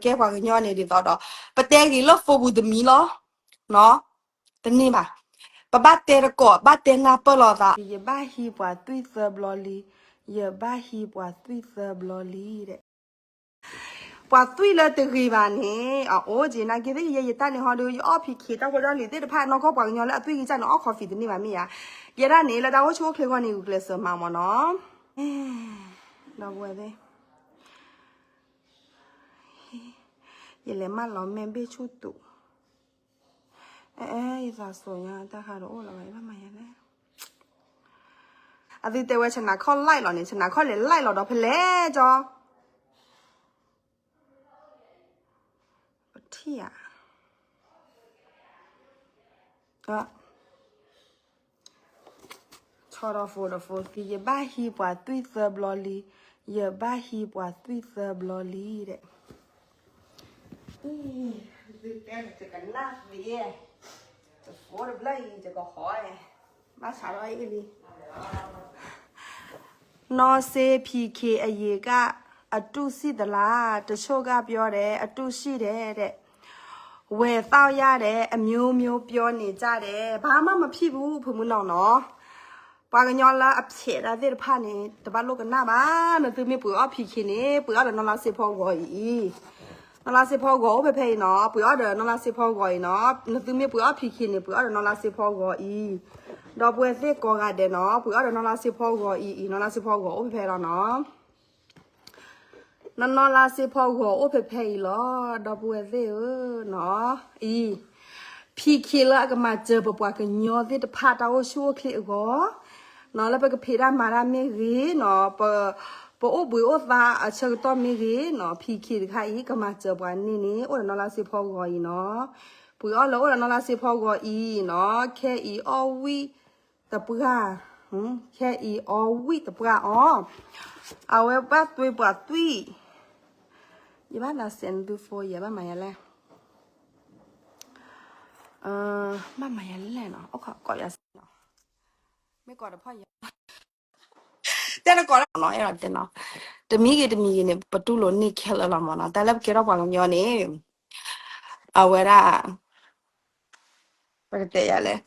ကဲပှၤကညီန့ၣ်ဒ်သိးဒီး ပတဲဂ့ၤလၢ phone ပူၤတမံၤလီၤ. တန့ၢ်ဘၣ်. ပဘၣ်တဲတကိး ဘၣ်တဲနၢ်ပၢၢ်လိာ်သး ယဘၣ်ဟံးပှၤသွံၣ်သၢဘျီလံ, ယဘၣ်ဟံးပှၤသွံၣ်သၢဘျီလံဒီး ပှၤသွံၣ်လၢတဂ့ၤဘၣ်န့ၣ် အအိၣ်က့ၤ နာ်က့သ့ၣ်ယဲ ယတၢ်န့ၣ်ဟီဒီး ယအီၣ် PK တၢ်ဖိတၢ်လံၤသ့ၣ်တဖၣ် နီၢ်ကီၢ်ပှၤကညီလၢအသွံၣ်ဂ့ၤကၢ်န့ၣ် အီၣ် coffee တန့ၢ်ဘၣ်မ့ၢ်ဧါ. ယဲဒၣ်န့ၣ် လၢတၢ်အိၣ်ဆူၣ်အိၣ်ချ့အဂီၢ်န့ၣ် ဂုာ်ကျဲးစၢးမၤမၢ်နီၤ. ဒီပုၢ်ဝဲၢ်သ့ၣ် ယလဲၤမၢလီၤမဲာ်ဘ့ၣ်ဆူၣ်တူာ်, အဲ ယသးစိၤညါ တၢ်ဃးတအိၣ်လၢၤဘၣ် ယဘၣ်မၤယဲလဲၣ်. အသုတဲဝဲ ဆနၤခီၣ် like လီၤန့ၣ် ဆနၤခီၣ်လဲၤ like လီၤဒီးဖဲလဲၣ်ကၠီ ပထံၣ်ဧါ. ဆီဒီး phone ဒီး phone သံ ယဘၣ်ဟံးပှၤသွံၣ်သၢဘျီလံ, ယဘၣ်ဟံးပှၤသွံၣ်သၢဘျီလံဒီး သုတဲန့ၣ် ယကနၣ်သ့, ယ phone တဘျီအံၤ ယကဟီ, ဘၣ်ဆးထီၣ်အ့ၣ်လံ. နီၢ်စ့ PK အယံၤကၣ် အတူၢ်စံၣ်တလါ, တချို့ကပြောတယ် အတူၢ်စံၣ်တယ်တဲ့, ဝယ်သောက်ရတယ် အမျိုးမျိုးပြောနေကြတယ်, ဘာမှမဖြစ်ဘူး ဖုမုၢ်နီၢ်နီၢ်. ပှၤကညီလၢအဖျဲးတၢ်သ့ၣ်တဖၣ်န့ၣ် တဘၣ်လိၣ်ကနၣ်ဘၣ်, နသုမ့ၢ်ပှ့ၤအီၣ် PK န့ၣ် ပှ့ၤအီၣ်ဒီးနီၢ်လါစ့ဖီဂီၤအံၤ, နီၢ်လါစ့ဖီဂီၤအိၣ်ဖဲဖဲအံၤနီၤ, ပှ့ၤအီၣ်ဒီးနီၢ်လါစ့ဖီဂီၤအံၤနီၤ, နသုမ့ၢ်ပှ့ၤအီၣ် PK န့ၣ် ပှ့ၤအီၣ်ဒီးနီၢ်လါစ့ဖီဂီၤအံၤ, ဒီပုၢ်ဝဲၢ်သ့ၣ်ကိးဂၤဒဲးနီၤ, ပှ့ၤအီၣ်ဒီးနီၢ်လါစ့ဖီဂီၤအံၤအံၤ, နီၢ်လါစ့ဖီဂီၤအိၣ်ဖဲဖဲလီၤနီၤ. နီၢ်နီၢ်လါစ့ဖီဂီၤအိၣ်ဖဲဖဲအံၤလီၤ, ဒီပုၢ်ဝဲၢ်သ့ၣ်ဧၢနီၤ, အံၤ PK လၢအကမၤစၢၤပပှၤကညီသ့ၣ်တဖၣ်တၢ်အိၣ်ဆူၣ်အိၣ်ချ့အဂီၢ်, နီၤ လၢပကဖံးတၢ်မၤတၢ်မ့ၢ်ဂ့ၤနီၤ, ပ ပအိၣ်ဘှံးအိၣ်သါအဆၢကတီၢ်မ့ၢ်ဂ့ၤနီၤ, PK တခါအံၤ ကမၤစၢၤပှၤန့ၢ်န့ၣ် အိၣ်ဒီးနီၢ်လါစ့ဖီဂီၤအံၤနီၤ, ပှ့ၤအီၣ်လၢအိၣ်ဒီးနီၢ်လါစ့ဖီဂီၤအံၤနီၤ, ခဲအံၤအီၣ်ဝံၣ်တပှၢ်, ခဲအံၤအီၣ်ဝံၣ်တပှၢ်အီၤ, အဝဲဘၣ်သွံၣ်ပှၤသွံၣ်, ယဘၣ်သးစဲးနသု phone ယဘၣ်မၤယၤလဲၣ်, ဘၣ်မၤယၤလဲၣ်နီၤ, အိၣ်ခိးကိးယၤစဲးနီၤ, မ့ၢ်ကိးတဖီၣ်ယၤ တဲတကိးနီၤ, အဲၣ်ဒိးတဲနီၤ, တမံၤဂ့ၤတမံၤဂ့ၤန့ၣ် ပတူၢ်လိာ်န့ၢ်ခဲလၢာ်လီၤမၢ်နီၤ, တၢ်လၢပကဲထီၣ်ပှၤကညီန့ၣ်, အဝဲဒၣ် ပကတဲယၤလဲၣ်,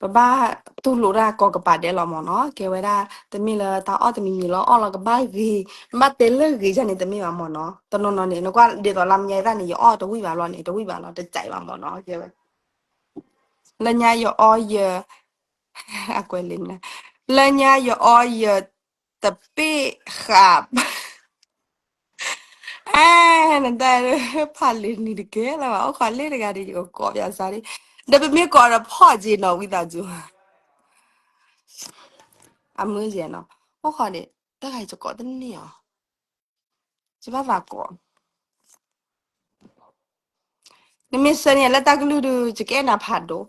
ပဘၣ်တူၢ်လိာ်တၢ်ကိးကပၤဒဲးလီၤမၢ်နီၤ, ကဲဝဲဒၣ် တမ့ၢ်လၢတၢ်အီၣ်တမံၤမံၤလီၤ, အီၣ်လီၤကဘၣ်ဂ့ၤ, နဘၣ်တဲလၢဂ့ၤယၤန့ၣ် တမ့ၢ်ဘၣ်မၢ်နီၤ, တနီၤနီၤန့ၣ် နကွၢ်ဒ်သိးလါမညါအံၤသ့ၣ်န့ၣ် ယအီၣ်တဝံၣ်ဘၣ်ဘျီန့ၣ် တဝံၣ်ဘၣ်လီၤ တကးဘၣ်မၢ်နီၤ, ကဲဝဲ လၢညါယအီယ အကွဲးလံ, လၢညါယအီယတပ့ၢ်ဃာ်, အဲ နတၢ်ဖးလံၤနံၤတကဲလၢၤဘၣ်, အိၣ်ခိးလၢတဂၤဒီး ယကကိးပၠးစၢ်ဒ်, ဒီးပမ့ၢ်ကိးဒီးဖီၣ်က့ၤနီၤ ဝံသးစူၤ, အမုၢ်ယဲနီၤ, အိၣ်ခိးန့ၣ် တဂၤယကိးတန့ၢ်အီၤ, ယဘၣ်သးကိး နမ့ၢ်ဆှၢန့ၢ်လၢတၢ်ကလုၢ်ဒုး ယကအဲၣ်နၤဖးဒိၣ်,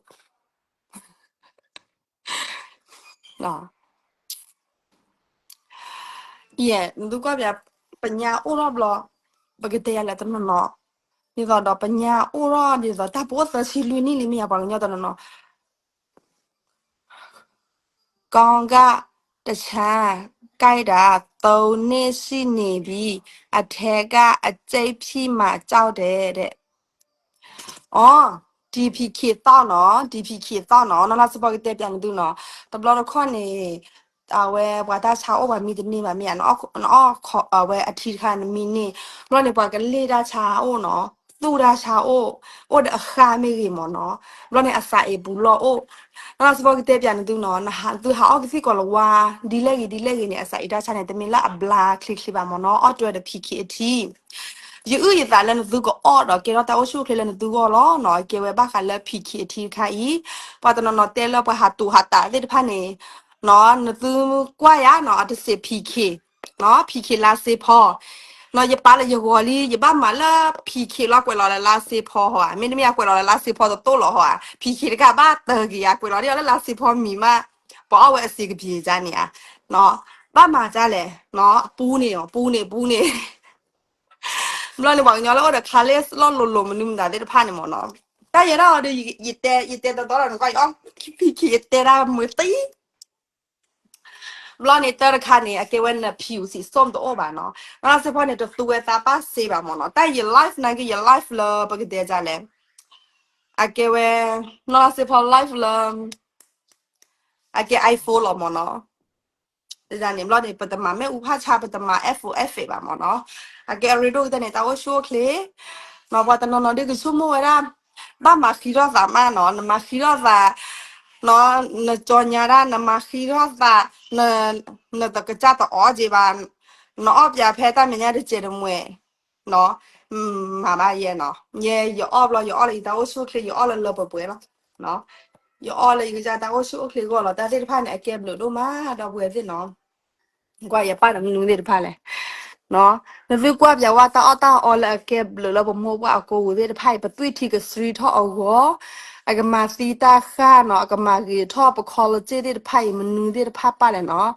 ယဲ နသုကွၢ်ပၠး, ပညါအိၣ်ထီၣ်ဘျီ, ပကတဲယၤလဲၣ်တနီၤနီၤ, ဒ်သိးဒီးပညါအိၣ်ထီၣ်ဒ်သိးတၢ်ပအိၣ်သၢဆံလွံၢ်နံၣ်လံမ့ၢ်ယၤ ပှၤကညီတနီၤနီၤ ကောင်းကင်တခြမ်း ကိုက်တာ သုံးနှစ်ရှိနေပြီ, အထဲကအကြိတ်ဖိမှ ကြောက်တယ်တဲ့. အီ DPK သီၣ်နီၤ, DPK သီၣ်နီၤ, နီၢ်လါစ့ဖီကတဲပၠးနသုနီၤ, တဘျီတခီၣ်န့ၣ် အဝဲပှၤတၢ်ဆါအိၣ်ပှၤမံတန့ၢ်ဘၣ်မ့ၢ်ဧါ, နအီၣ်အဝဲအထံတခါနမံန့ၢ်, ဘျီန့ၣ် ပှၤကလ့ၢ်တၢ်ဆါအိၣ်နီၤ, သူၣ်တၢ်ဆါအိၣ်, အိၣ်ဒီးအဃၢ်မ့ၢ်ဂ့ၤမၢ်နီၤ, ဘျီန့ၣ် အသးအံၤပူၤလီၢ်အိၣ်, နီၢ်လါစ့ဖီကတဲပၠးနသုနီၤ, နသုဟးအီၣ်ကသံၣ်ကိးလၤဝါ ဒ်လဲၣ်ဂ့ၤဒ်လဲၣ်ဂ့ၤန့ၣ် အသးအံၤတၢ်ဆါန့ၣ် တမ့ၢ်လၢအဘျါချ့ချ့ဘၣ်မၢ်နီၤ, အီၣ်တွဲဒီး PK အထံ ယအုၣ်ယသးလၢနသုကအီၣ်ဒီးကဲထီၣ်တၢ်အိၣ်ဆူၣ်အိၣ်ချ့လၢနသုဂီၢ်လီၤနီၤ, ကဲဝဲဘၣ်ဃးလၢ PK အထံတခါအံၤ, ပှၤတနီၤနီၤတဲလၢပှၤဟးတူာ်ဟးတးသ့ၣ်တဖၣ်န့ၣ်, နသုကွၢ်ယၤနီၤ, အတစံး PK, နီၤ PK လါစ့ဖီ, နီၤ ယပာ်လၢယဂီၤလံ, ယဘၣ်မၤလၢ PK လီၤကွဲးလီၤလၢလါစ့ဖီဟီဧါ, မ့တမ့ၢ်ယကွဲးလီၤလၢလါစ့ဖီတတိၢ်လီၤဟီဧါ, PK တခါဘၣ်တၢ်က့ၤယၤကွဲးလီၤဒ်အီၤလၢလါစ့ဖီမံၤမး, ပှၤအီၣ်ဝဲအစံးကပံၤန့ၣ်ဧါ, နီၤ ဘၣ်မၤဒ်လဲၣ်, နီၤ ပူန့ၣ် ပူန့ၣ် ပူန့ၣ် ဘျီန့ၣ် ပှၤကညီလၢအိၣ်ဒီး ခါလ့ၢ်လီၢ်လိၤလိၤမနုၤမတၤသ့ၣ်တဖၣ်န့ၣ်မၢ်နီၤ, တၢ်ယဲဒၣ်အီၤဒီး ယတဲ ယတဲတီတီလီၤ နကွၢ် ယအီၣ် PK ယတဲတၢ်မုာ်တံၢ်, ဘျီန့ၣ်တၢ်တခါန့ၣ် အကဲဝဲနဖံးအူစံးစိၣ်တအိၣ်ဘၣ်နီၤ, နီၢ်လီၤစ့ဖီန့ၣ် တသူဝဲသးပၢ်စ့ဘၣ်မ့ၢ်နီၤ, တၢ်ယ live နာ်က့ ယ live လၢပကတဲဒ်လဲၣ်, အကဲဝဲ နီၢ်လီၤစ့ဖီ live လၢ အကဲ iPhone လီၤမ့ၢ်နီၤ, န့ၣ်ဘျီန့ၣ် ပတမၤမ့ၣ်အူဖးဆါ ပတမၤ effect effect ဘၣ်မ့ၢ်နီၤ, အကဲအရ့ဒိၣ်ကတၢၢ်န့ၣ် တၢ်အိၣ်ဆူၣ်အိၣ်ချ့, နီၤ ပှၤတနီၤနီၤဒ်ကဆိကမိၣ်ဝဲဒၣ် ဘၣ်မၤဃံထီၣ်သးမးနီၤ, နမၤဃံထီၣ်သး နီၤ နကၠီညါဒၣ် နမၤဃံထီၣ်သး နတကစၢ်တအီၣ်က့ၤဘၣ်, နအီၣ်ပၠးဖဲတၢ်မဲာ်ညါတစဲးတမှဲၤ, နီၤ, မၤဘၣ်ယဲနီၤ, ယဲ ယအီၣ်ဘျီ ယအီၣ်လၢယတၢ်အိၣ်ဆူၣ်အိၣ်ချ့ ယအီၣ်လၢလၢပှဲၤပှဲၤလီၤ, ယအီၣ်လၢယကစၢ်တၢ်အိၣ်ဆူၣ်အိၣ်ချ့အဂီၢ်လီၤ, တၢ်သ့ၣ်တဖၣ်န့ၣ် အကဲဘျုးဒိၣ်မး ဒီပုၢ်ဝဲၢ်သ့ၣ်နီၤ ကွၢ်ယပၢ်ဒီးမနုၤသ့ၣ်တဖၣ်လဲၣ်, နသုကွၢ်ပၠးဝဲတၢ်အီၣ်တၢ်အီလၢအကဲဘျုးလၢပမိၢ်ပှၢ်အကိပူၤသ့ၣ်တဖၣ်အံၤ ပသွံၣ်ထံကဆှံထီၣ်အဂီၢ်, အကမၤသံတၢ်ဃၢ်နီၤ, အကမၤဂ့ၤထီၣ်ပ collagen သ့ၣ်တဖၣ်အံၤ မနုၤသ့ၣ်တဖၣ်ပၢ်လဲၣ်နီၤ,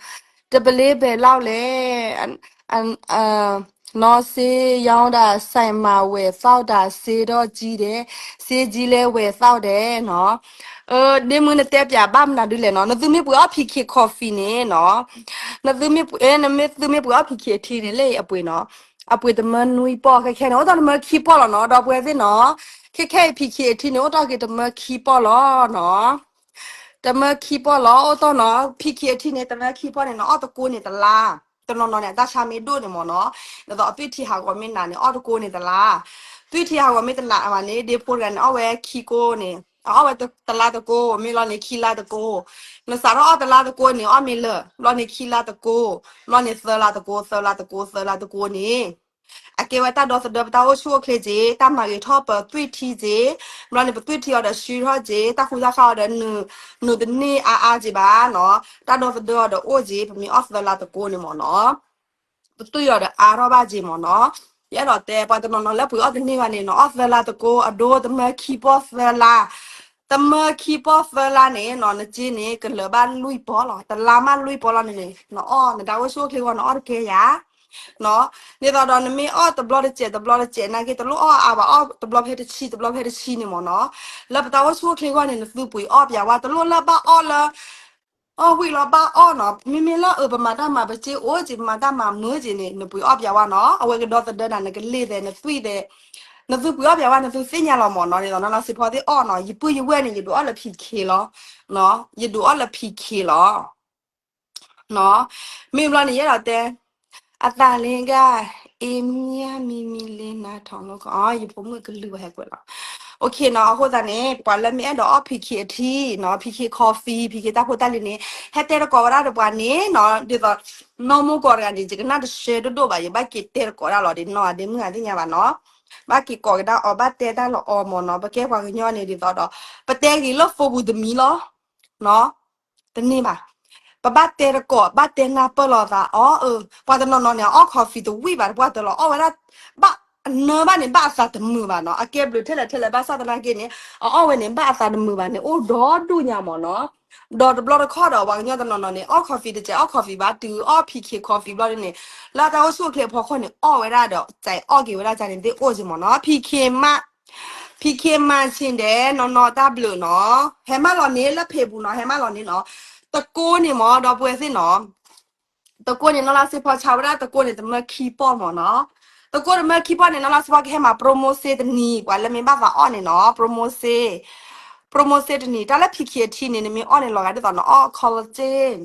တဘျ့ဘဲးလီၤလဲၣ် နီၢ်စ့ ရောင်းတာ ဆိုင်မှာ ဝယ်သောက်တာ ဆေးတော့ကြီးတယ်, ဆေးကြီးလဲဝယ်သောက်တယ်နီၤ, ဒ့မုၢ်နတဲပၠးဘၣ်မနုၤဒ်လဲၣ်နီၤ, နသုမ့ၢ်ပှ့ၤအီၣ် P K coffee န့ၣ်နီၤ, နသုမ့ၢ်ပှ့ၤ နမ့ၢ်သုမ့ၢ်ပှ့ၤအီၣ် P K အထံန့ၣ် လၢအပှ့ၤနီၤ, အပှ့ၤတမၢနွံပီၢ် ခဲခဲန့ၣ် အိၣ်တ့ၢ်တမၢခံပီၢ်လီၤနီၤ, ဒီပုၢ်ဝဲၢ်သ့ၣ်နီၤ, ခဲခဲအံၤ P K အထံန့ၣ် အိၣ်တ့ၢ်က့ၤတမၢခံပီၢ်လီၤနီၤ တမၢခံပီၢ်လီၤ အိၣ်တ့ၢ်နီၤ, P K အထံန့ၣ် တမၢခံပီၢ်န့ၣ် နအီၣ်တကိန့ၣ်တလါ, တနီၤနီၤန့ၣ် အတၢ်ဆါမ့ၢ်ဒိၣ်န့ၣ်မ့ၢ်နီၤ, ဒ်သိးအသွံၣ်ထံဟးဂီၤမ့ၢ်နးန့ၣ် အီၣ်တကိန့ၣ်တလါ, သွံၣ်ထံဟးဂီၤမ့ၢ်တနးဘၣ်န့ၣ် ဒ့ဖိတဂၤန့ၣ် အီၣ်ဝဲခံကိန့ၣ်, အအီၣ်ဝဲတလါတကိ မ့ၢ်လီၤန့ၣ် ခံလါတကိ, နစးထီၣ်အီၣ်တလါတကိန့ၣ် အီၣ်မ့ၢ်လၢာ်, ဘျီန့ၣ်ခံလါတကိ, ဘျီန့ၣ်သၢလါတကိ, သၢလါတကိ, သၢလါတကိန့ၣ် အကဲဝဲတၢ်ဒီသဒၢပတၢ်အိၣ်ဆူၣ်အိၣ်ချ့က့ၤ, တၢ်မၤဂ့ၤထီၣ်ပသွံၣ်ထံက့ၤ, ဘျီန့ၣ် ပသွံၣ်ထံအီၤဒီးဆှံထီၣ်က့ၤ, တၢ်ဃူတၢ်ဃါအီၤဒီး နုာ်တန့ၢ်အါအါက့ၤဘၣ်နီၤ, တၢ်ဒီသဒၢအီၤဒီးအိၣ်က့ၤ, ပမ့ၢ်အီၣ်သၢလါတကိန့ၣ်မ့ၢ်နီၤ, ပသွံၣ်အီၤဒီးအါထီၣ်ဘၣ်က့ၤမ့ၢ်နီၤ, ယအဲၣ်ဒိးတဲ ပှၤတနီၤနီၤလၢပှ့ၤအီၣ်တန့ၢ်ဘၣ်န့ၣ်နီၤ, အီၣ်သၢလါတကိ အဒိ တမၢခံပီၢ်သၢလါ, တမၢခံပီၢ်သၢလါန့ၣ်နီၤ, နစ့န့ၣ် ကလၢာ်ဘၣ်လွံၢ်ပီၢ်လီၤ, တလါမးလွံၢ်ပီၢ်လီၤန့ၣ်, နအီၣ် နတၢ်အိၣ်ဆူၣ်အိၣ်ချ့အဂီၢ် နအီၣ်တကဲယၤ ဒ်သိးဒီးနမ့ၢ်အီၣ်တဘျီတစဲး တဘျီတစဲးနာ်က့ တလိၣ်အီၣ်အါဘၣ်, အီၣ်တဘျီဖဲတဆံ တဘျီဖဲတဆံန့ၣ်မ့ၢ်နီၤ, လၢပတၢ်အိၣ်ဆူၣ်အိၣ်ချ့အဂီၢ်န့ၣ် နသုပှ့ၤအီၣ်ပၠးဝဲ တလိၣ်လၢဘၣ်အီၣ်လၢ အီၣ်ဝံၤလီၤဘၣ်အီၣ်နီၤ, မ့မ့ၢ်လၢအပမၤတၢ်မၤ ပစ့အိၣ်က့ၤ ပမၤတၢ်မၤမုာ်က့ၤန့ၣ် နပှ့ၤအီၣ်ပၠးဝဲနီၤ, အဝဲကဒီသဒၢနၤ နကလ့ၢ်သဲး နသွံၣ်သဲး, နသုပှ့ၤအီၣ်ပၠးဝဲ နသုသ့ၣ်ညါလီၤမ့ၢ်နီၤ, ဒ်သိးနီၢ်လီၤစ့ဖီသ့ၣ်အီၣ်နီၤ, ယပုၢ်ယဝဲၢ်န့ၣ် ယဒုးအီၣ်လၢ P K လီၤ, ယဒုးအီၣ်လၢ P K လီၤ မ့ၢ်ဘျီန့ၣ် ယအဲၣ်ဒိးတဲ, အသးလ့က အ့မ့ၢ်မံမံလ့နၤထီၣ်လီၤကီး, ယဖိမုၣ်ကလုၢ်ဝဲဟဲကွဲးလီၤ, အဃိသတးန့ၣ် ပှၤလၢမ့ၢ်အဲၣ်ဒိးအီၣ် P K အထံနီၤ, P K coffee, P K တၢ်ဖိတၢ်လံၤန့ၣ် ဟဲတဲတကိးဝဲဒၣ်ဒီးပှၤန့ၣ်နီၤ, ဒ်သိး နီၢ်မိၢ်ကီၢ်တဂၤန့ၣ် ယကနၣ်တရှဲဒိၣ်ဒိၣ်ဘၣ်, ယဘၣ်က့ၤတဲတကိးဒၣ်လီၤ, ဒ်နီၢ်အဒ့မုၣ်ဂၤသ့ၣ်ညါဘၣ်နီၤ, ဘၣ်က့ၤကိးကဒါအီၤ ဘၣ်တဲတၢ်လီၤအီၤမ့ၢ်နီၤ, ပကဲပှၤကညီန့ၣ် ဒ်သိးဒီး ပတဲဂ့ၤလၢဖိပူၤတမံၤလီၤ တန့ၢ်ဘၣ်, ပဘၣ်တဲတကိး ဘၣ်တဲနၢ်ပၢၢ်လိာ်သးအီၤ, ပှၤတနီၤနီၤန့ၣ် အီၣ် coffee တဝံၣ်ဘၣ် တပှၢ်တၢၢ်လီၤ, အီၣ်ဝဲဒၣ် ဘၣ်အနၢဘၣ်န့ၣ် ဘၣ်အသးတမုာ်ဘၣ်နီၤ, အကဲဘျုးထဲလဲၣ်ထဲလဲၣ် ဘၣ်ဆၣ်သနာ်က့န့ၣ် အအီၣ်ဝဲန့ၣ် ဘၣ်အသးတမုာ်ဘၣ်န့ၣ် အိၣ်ဒီဒူၣ်ညါမ့ၢ်နီၤ, ဒီးတဘျီတခီၣ်ဒီး ပှၤကညီတနီၤနီၤန့ၣ် အီၣ် coffee တစဲး အီၣ် coffee ဘၣ် တုၤအီၣ် P K coffee ဘျီန့ၣ် လၢတၢ်အိၣ်ဆူၣ်အိၣ်ချ့အဖီခိၣ်န့ၣ် အီၣ်ဝဲဒၣ်ဒီး စဲးအီၣ်က့ၤဝဲဒၣ်န့ၣ် သ့ၣ်အိၣ်က့ၤမ့ၢ်နီၤ, P K မး P K မၤဆ့ၣ်ဒဲး နီၢ်နီၢ်တၢ်ဘျုးနီၤ, ဟဲမးလီၤန့ၣ်လၢဖ့ပူၤနီၤ, ဟဲမးလီၤန့ၣ်နီၤ, တကိန့ၣ်မ့ၢ် ဒီပုၢ်ဝဲၢ်သ့ၣ်နီၤ, တကိန့ၣ် နီၢ်လါစ့ဖီဆါဝဲဒၣ် တကိန့ၣ် တမၢခံပီၢ်မ့ၢ်နီၤ, တကိတမၢခံပီၢ်န့ၣ် နီၢ်လါစ့ဖီကဟဲမၤ promo စ့တနံၤ, ပှၤလၢမ့ၢ်ဘၣ်သးအီၣ်န့ၣ်နီၤ, promo စ့ promo စ့တနံၤ, တၢ်လၢ P K အထံန့ၣ် နမ့ၢ်အီၣ်န့ၣ် လီၤဂာ်ဒ်သိးနအီၣ် collagen,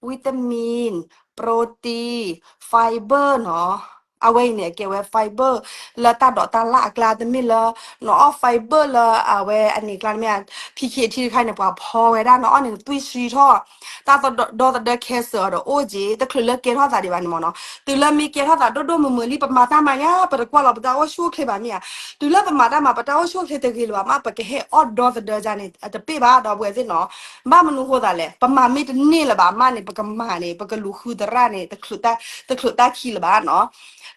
vitamin, protein, fiber နီၤ, အဝဲအံၤန့ၣ် အကဲဝဲ fiber လၢတၢ်ဒိးတၢ်လၢ်အကျါ, တမ့ၢ်လၢ နအီၣ် fiber လၢအဝဲအန့ၣ်ကျါ တမ့ၢ် P K အထံတခါန့ၣ် ပှၤဖီဝဲဒၣ် နအီၣ်န့ၣ် သွံၣ်ဆှံထီၣ်, တၢ်ဒီသဒၢ cancer အီၤဒီးအိၣ်က့ၤ, တချုးလၢကဲထီၣ်သးဒံးဘၣ်န့ၣ်မ့ၢ်နီၤ, တုၤလၢမ့ၢ်ကဲထီၣ်သးဒိၣ်ဒိၣ်မုၢ်မုၢ်လံ ပမၤတၢ်မၤညါ ပတကွၢ်လီၤပတၢ်အိၣ်ဆူၣ်အိၣ်ချ့ဘၣ်မ့ၢ်ဧါ, တုၤလၢပမၤတၢ်မၤ ပတၢ်အိၣ်ဆူၣ်အိၣ်ချ့တဂ့ၤလၢၤဘၣ်မး ပကဟဲအီၣ်ဒီသဒၢဒ်န့ၣ် အတပ့ၢ်ဘၣ် ဒီပုၢ်ဝဲၢ်သ့ၣ်နီၤ, ဘၣ်မနုၤဃိသးလဲၣ်, ပမၤမ့ၢ်တန့ၢ်လၢၤဘၣ်မးန့ၣ် ပကမၤန့ၣ် ပကလူၤဃုသရၣ်န့ၣ် တချုးတၢ်ခံလၢၤဘၣ်နီၤ,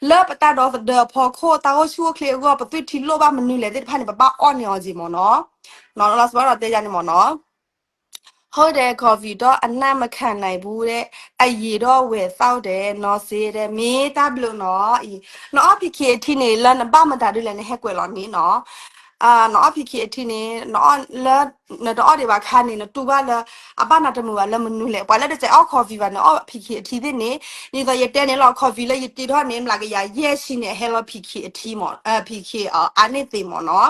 လၢပတၢ်ဒီသဒၢအဖီခိၣ် တၢ်အိၣ်ဆူၣ်အိၣ်ချ့အဂီၢ် ပသွံၣ်ထံလိၣ်ဘၣ်မနုၤလဲၣ်သ့ၣ်တဖၣ်န့ၣ် ပဘၣ်အီၣ်န့ၢ်အီၤက့ၤမ့ၢ်နီၤ, နီၤလီၤစ့ဖီဒီးတဲယၤန့ၣ်မ့ၢ်နီၤ ဟုတ်တယ် coffee တော့ အနံ့မခံနိုင်ဘူးတဲ့ အရည်တော့ဝယ်သောက်တယ်နော် စ့တဲ့ မ့ၢ်တၢ်ဘျုးနီၤအံၤ, နအီၣ် P K အထံန့ၣ် လၢနဘၣ်မတၤဒ်လဲၣ် နဟဲကွဲးလီၤန့ၣ်နီၤ, နအီၣ် P K အထံန့ၣ် နအီၣ်လၢ နတအီၣ်ဒံးဘၣ်ခါန့ၣ် နတူၢ်ဘၣ်လၢ အဘၣ်နၤတမုာ်ဘၣ်လၢမနုၤလဲၣ်. ပှၤလၢတစဲးအီၣ် coffee ဘၣ်န့ၣ် အီၣ် P K အထံသ့ၣ်န့ၣ်, ဒ်သိးယတဲန့ၣ်လီၤ coffee လၢယတ့ထီၣ်န့ၣ် မျးကယၤယဲၢ်ဆံန့ၣ် အဟဲလီၤ P K အထံမး, P K အါန့ၢ်သ့မးနီၤ.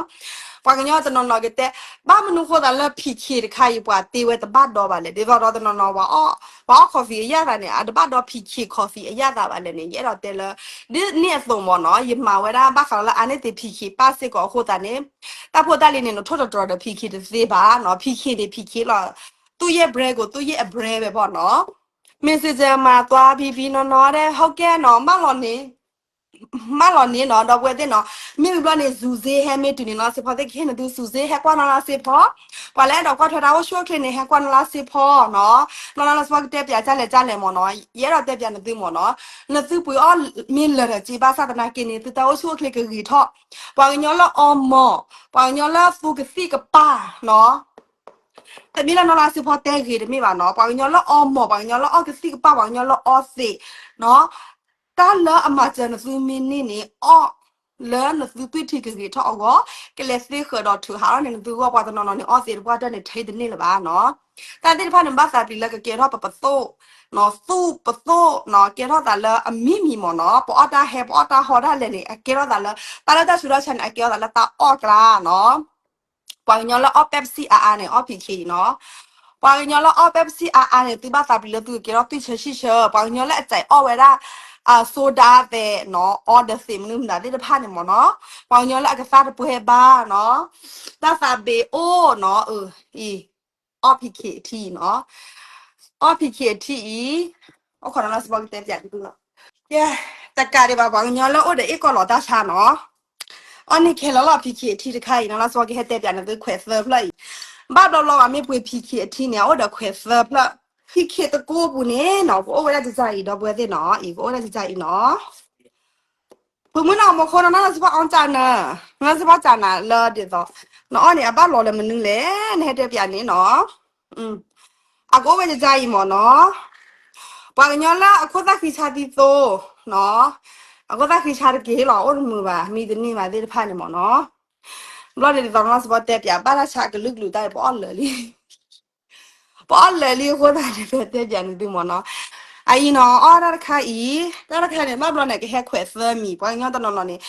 ပှၤကညီတနီၤနီၤကတဲ, ဘၣ်မနုၤဃိသးလၢ P K တခါအံၤ ပှၤတ့ဝဲတဘၣ်ဒီဘၣ်လဲၣ်. ဒ်သိးဒီးတနီၤနီၤ ပှၤအီၣ် coffee အရသာန့ၣ် အတဘၣ်ဒီ P K coffee အရသာဘၣ်လဲၣ်န့ၣ် ယအဲၣ်ဒိးတဲလၢ ဒ်န့ၣ်အသိးမးနီၤ, ယမၤဝဲဒၣ်ဘၣ်ဃးလၢအါန့ၢ်သ့ P K ပၢ်စ့ၢ်ကီးအဃိသတးန့ၣ်, တၢ်ဖိတၢ်လံၤန့ၣ် နထိၣ်တတြီၤဒီး P K တသ့ဘၣ်နီၤ. P K န့ၣ် P K လီၤ. သူ့ရဲ့ brand ကို သူ့ရဲ့အ brand ပဲပေါ့နော်. Messenger မှာသွားပြီးပြီးနော်နော်တဲ့ ဟုတ်ကဲ့နော် မလီၤန့ၣ် မ့ၢ်လီၤန့ၣ်နီၤ ဒီပုၢ်ဝဲၢ်သ့ၣ်နီၤ, မ့ၢ်ဘျီန့ၣ် စူၤစ့ဟဲမ့ၢ်တုၤန့ၣ် နီၢ်လီၢ်စ့ဖီသ့ၣ်ကဟ့ၣ်နသုစူၤစ့ ဟဲကွၢ်နီၢ်လီၢ်စ့ဖီ, ပှၤလၢအဲၣ်ဒိးကွၢ်ထွဲတၢ်အိၣ်ဆူၣ်အိၣ်ချ့န့ၣ် ဟဲကွၢ်နီၢ်လီၢ်စ့ဖီနီၤ, နီၢ်လီၢ်စ့ဖီကတဲပၠးကၢ်လဲၣ်ကၢ်လဲၣ်မ့ၢ်နီၤ, ယအဲၣ်ဒိးတဲပၠးနသုမ့ၢ်နီၤ, နသုပှ့ၤအီၣ်မ့ၢ်လၢာ်ဒီးစ့ဘၣ်ဆၣ်သနာ်က့န့ၣ် သုတၢ်အိၣ်ဆူၣ်အိၣ်ချ့ကဂ့ၤထီၣ်, ပှၤကညီလၢအီမိာ်, ပှၤကညီလၢအသူကသံၣ်ကပၢ်နီၤ တမ့ၢ်လၢနီၢ်လီၢ်စ့ဖီတဲဂ့ၤတမ့ၢ်ဘၣ်နီၤ, ပှၤကညီလၢအီမိာ်, ပှၤကညီလၢအီကသံၣ်ကပၢ်, ပှၤကညီလၢအီသံးနီၤ, တၢ်လၢအမၤစၢၤနသုမ့ၢ်န့ၢ်န့ၣ် အီၣ်လၢနသုသွံၣ်ထံကဂ့ၤထီၣ်အဂီၢ်, ကလဲၤသ့ဃၢၤဒီးထုးဟးထီၣ်န့ၣ် နသုဂီၢ်ပှၤတနီၤနီၤန့ၣ် အီသံးတပှၢ်တၢၢ်န့ၣ် ထဲတန့ၢ်လၢၤဘၣ်နီၤ. တၢ်သ့ၣ်တဖၣ်န့ၣ် ဘၣ်သးပျံၤလၢကကဲထီၣ်ပပသိၣ်, သူၣ်ပသိၣ်နီၤ, ကဲထီၣ်သးလၢအမံၤမံၤမ့ၢ်နီၤ, ပအီၣ်တၢ်ဟဲ ပအီၣ်တၢ်ဟီတၢ်လဲၣ်န့ၣ် အကဲထီၣ်သးလၢ တၢ်လၢတၢ်ဆူးတၢ်ဆါန့ၣ် အကဲထီၣ်သးလၢတၢ်အီၣ်ကျါနီၤ. ပှၤကညီလၢအီၣ် Pepsi အါအါန့ၣ် အီၣ် P K နီၤ. ပှၤကညီလၢအီၣ် Pepsi အါအါန့ၣ် သုဘၣ်သးပျံၤလၢသုကကဲထီၣ်သွံၣ်ဆၢဆံၣ်ဆၢ, ပှၤကညီလၢအစဲးအီၣ်ဝဲဒၣ် အ soda သဲးနီၤ, အီဒီးသ့းမနုၤမတၤသ့ၣ်တဖၣ်န့ၣ်မ့ၢ်နီၤ, ပှၤကညီလၢအကသါတပှဲၤဘၣ်နီၤ, တၢ်သးဘ့းအိၣ်နီၤ, အၢ အံၤ အီၣ် P K အထံအံၤနီၤ, အီၣ် P K အထံအံၤ, အိၣ်ခိးနီၢ်လီၢ်စ့ဖီကတဲပၠးသုနီၤ, ကဲ, တကးဒံးဘၣ် ပှၤကညီလၢအိၣ်ဒီးအ့ၣ်ကီၢ်လီၤတၢ်ဆါနီၤ, အီၣ်န့ၢ်ခဲလၢာ်လီၤ P K အထံတခါအံၤ နီၢ်လီၢ်စ့ဖီကဟဲတဲပၠးနသုခွဲးသၢဖျၢၣ်အံၤ, ဘၣ်ဘျီဘျီဘၣ်မ့ၢ်ပှ့ၤ P K အထံန့ၣ် အအိၣ်ဒီးခွဲးသၢဖျၢၣ်, P K တကိးပူၤန့ၣ်နီၤ ပအိၣ်ဝဲဒၣ်တစၢ်အံၤ ဒီပုၢ်ဝဲၢ်သ့ၣ်နီၤ, အံၤ ပအိၣ်ဝဲဒၣ်တစၢ်အံၤနီၤ ဖုမုၣ်နီၤ မ့ၢ်ခိနီၤ နီၢ်လီၢ်စ့ဖီအီၣ်စၢ်နၤ, နီၢ်လီၢ်စ့ဖီစၢ်နၤလၢဒ်သိး, နအီၣ်န့ၣ် အဘၣ်လီၤလၢမနုၤလဲၣ် နဟဲတဲပၠးန့ၣ်နီၤ, အကအိၣ်ဝဲဒၣ်တစၢ်အံၤမ့ၢ်နီၤ, ပှၤကညီလၢအခိၣ်သၣ်ဃံဆါသံသိနီၤ, အခိၣ်သၣ်ဃံဆါတက့ၢ်လီၤ အိၣ်တမုာ်ဘၣ် မံတန့ၢ်ဘၣ်သ့ၣ်တဖၣ်န့ၣ်မ့ၢ်နီၤ, ဘျီန့ၣ်ဒ်သိးနီၢ်လီၢ်စ့ဖီတဲပၠး ဘၣ်တၢ်ဆါအကလုာ်ကလုာ်တၢ်အံၤ ပအီၣ်လၢာ်လံ ပအီၣ်လၢာ်လံအဃိသတးန့ၣ် ပတဲပၠးန့ၣ်သုမ့ၢ်နီၤ, အအံၤနီၤ အီၣ်တၢ်တခါအံၤ, တၢ်တခါန့ၣ် ဘၣ်ဘျီန့ၣ် ကဟဲခွဲးသၢမံၤ ပှၤကညီတနီၤနီၤန့ၣ်,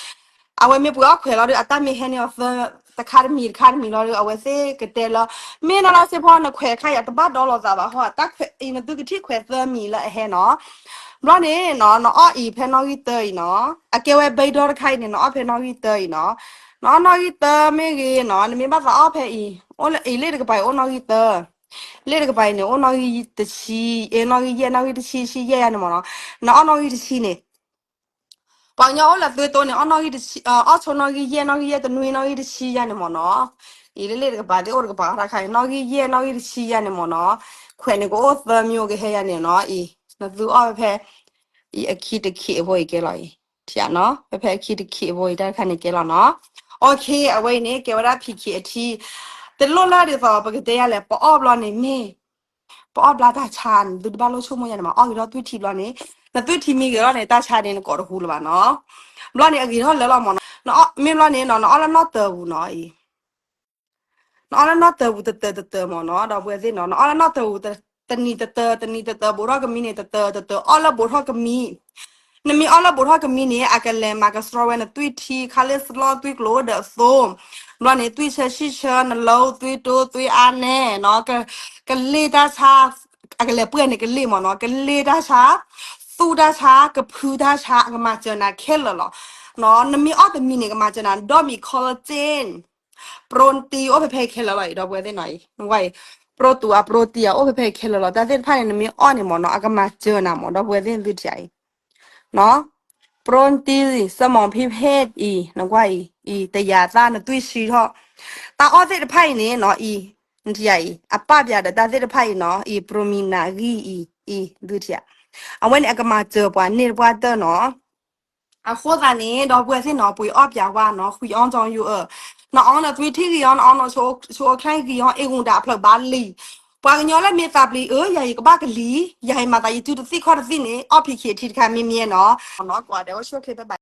အဝဲမ့ၢ်ပှ့ၤအီၣ်ခွဲးလီၤဒီး အတၢ်မ့ၢ်ဟဲန့ၢ်အီၤသၢ, တခါတမံၤတခါတမံၤလီၤဒီး အဝဲသ့ၣ်ကတဲလၢ, မ့ၢ်နီၢ်လီၢ်စ့ဖီနခွဲးတခါအံၤ အတဘၣ်ဒီလီၤသးဘၣ်ဟီ, တၢ်ခွဲးအံၤ နသုကထံၣ်ခွဲးသၢမံၤလၢအဟဲနီၤ, ဘျီန့ၣ်နီၤ နအီၣ်အံၤဖဲနီၣ်ဂံၢ်တၢအံၤနီၤ, အကဲဝဲဘဲဒီတခါအံၤန့ၣ် နအီၣ်ဖဲနီၣ်ဂံၢ်တၢအံၤနီၤ, နအီၣ်နီၣ်ဂံၢ်တၢမ့ၢ်ဂ့ၤနီၤ နမ့ၢ်ဘၣ်သးအီၣ်ဖဲအံၤ, အိၣ်လၢအံၤလ့ၣ်တကပၤအံၤအိၣ်နီၣ်ဂံၢ်တၢ, လ့ၣ်တကပၤအံၤန့ၣ် အိၣ်နီၣ်ဂံၢ်တဆံ, အ့ နီၣ်ဂံၢ်ယဲၢ် နီၣ်ဂံၢ်တဆံ ဆံယဲၢ်ယဲၢ်န့ၣ်မ့ၢ်နီၤ, နအီၣ်နီၣ်ဂံၢ်တဆံန့ၣ်, ပှၤကညီအိၣ်လၢသွ့တိန့ၣ် အီၣ်နီၣ်ဂံၢ်တဆံ, အီၣ်ဆိနီၣ်ဂံၢ်ယဲၢ် နီၣ်ဂံၢ်ယဲၢ်တနွံ နီၣ်ဂံၢ်တဆံယဲၢ်န့ၣ်မ့ၢ်နီၤ, အံၤလ့ၣ်လ့ၣ်တကပၤသ့ၣ်အိၣ်တကပၤတခါခါန့ၣ် နီၣ်ဂံၢ်ယဲၢ် နီၣ်ဂံၢ်တဆံယဲၢ်န့ၣ်မ့ၢ်နီၤ, ခွဲးန့ၣ်ကအိၣ်သၢမံၤကဟဲယဲၢ်န့ၣ်နီၤ, အံၤ နသုအီၣ်ဖဲဖဲ အံၤအခံတခံးအဘိအံၤကဲလီၤအံၤ, ထံၣ်ဧါနီၤ, ဖဲဖဲအခံတခံးအဘိအံၤ တၢ်တခါန့ၣ်ကဲလီၤနီၤ, အီၣ်ခ့ အဝဲအံၤန့ၣ် ကဲဝဲဒၣ် ဖံးခ့းအထံ, တလိၣ်လၢဒ်သိး ပကတဲယၤလဲၣ် ပအီၣ်ဘျီန့ၣ်မ့ၢ် ပအီၣ်ဘျါတၢ်ဆါန့ၣ် သုတဘၣ်လိၣ်ဆိကမိၣ်ယၤန့ၣ်မး အီၣ်ဂ့ၤထီၣ်သွံၣ်ထံဘျီန့ၣ်, နသွံၣ်ထံမံဂ့ၤထီၣ်န့ၣ် တၢ်ဆါန့ၣ် နကိးတဟူလၢၤဘၣ်နီၤ, ဘျီန့ၣ်အဂ့ၤထီၣ်လၢာ်လီၤမးနီၤ, မ့ၢ်ဘျီန့ၣ်နီၤ နအီၣ်လၢနီၣ်တၢၤပူၤနီၤအံၤ နအီၣ်လၢနီၣ်တၢၤပူၤတတၢၤတတၢၤမးနီၤ ဒီပုၢ်ဝဲၢ်သ့ၣ်နီၤ, နအီၣ်လၢနီၣ်တၢၤပူၤ တနံၤတတၢၤ တနံၤတတၢၤ ဘူးထီၣ်ကမံန့ၣ် တတၢၤတတၢၤ အီၣ်လၢဘူးထီၣ်ကမံ, နမ့ၢ်အီၣ်လၢဘူးထီၣ်ကမံန့ၣ် အကလဲၤမၤကဆှီဝဲနသွံၣ်ထံ ခါလ့စလီၢ် သွံၣ်ကျိၤဒီးအသိ, ဘျီန့ၣ် သွံၣ်ဆၢဆံၣ်ဆၢ နလီ သွံၣ်တိ သွံၣ်အါနဲနီၤ, ကလ့ၢ်တၢ်ဆါ, အကလဲၤပှဲၤန့ၣ်ကလ့ၢ်မးနီၤ, ကလ့ၢ်တၢ်ဆါ, သူၣ်တၢ်ဆါ, ကဖုတၢ်ဆါ အကမၤစၢၤနၤခဲလၢာ်လီၤ. နမ့ၢ်အီၣ်တမံၤန့ၣ် ကမၤစၢၤနၤ ဒီးမံၤ collagen, protein အိၣ်ဖဲဖဲခဲလၢာ်လီၤအံၤ ဒီပုၢ်ဝဲၢ်သ့ၣ်နီၤအံၤ, နကွၢ်အံၤ, ပရိတူးအပရိတံအအိၣ်ဖဲဖဲခဲလၢာ်လီၤ. တၢ်သ့ၣ်တဖၣ်န့ၣ် နမ့ၢ်အီၣ်န့ၣ်မးနီၤ အကမၤစၢၤနၤမး ဒီပုၢ်ဝဲၢ်သ့ၣ်နသုထံၣ်အံၤ ပရိတံ စမီၤဖံဖ့ၣ်အံၤ နကွၢ်အံၤ အံၤ တယာ်သၣ်နသွံၣ်ဆံထီၣ်, တၢ်အီၣ်သ့ၣ်တဖၣ်အံၤန့ၣ်နီၤ အံၤ နထံၣ်အံၤ အပာ်ပၠးဒီးတၢ်သ့ၣ်တဖၣ်အံၤနီၤ အံၤ ပရိမံၤနၤဂံၢ်အံၤ အံၤ သုထံၣ်, အဝဲန့ၣ် အကမၤစၢၤပှၤန့ၢ်တပှၢ်တၢၢ်နီၤ. အဃိသတးန့ၣ် ဒီပုၢ်ဝဲၢ်သ့ၣ်နီၤ ပှ့ၤအီၣ်ပၠးဝါနီၤ ဃံအီၣ်ကၠီယိအၢ, နအီၣ်နသွံၣ်ထံဂံၢ်အီၣ် နအီၣ်နဆိအိၣ်ချ့ဂံၢ်အီၣ် အ့ၣ်ဂူၤဒၣ်အဖျၢၣ်ဘၣ်လံ. ပှၤကညီလၢမ့ၢ်သးပျံၤအၢ ယၤအံၤကဘၣ်ကလံၤ, ယၤအံၤမၤသးယစုတသ့ၣ်ခီၣ်တသ့ၣ်န့ၣ် အီၣ်ဖံးခံးအထံတခါမ့မ့ၢ်နီၤ, နီၤ ကွၢ်ဒီးအိၣ်ဆူၣ်အိၣ်ချ့ bye bye.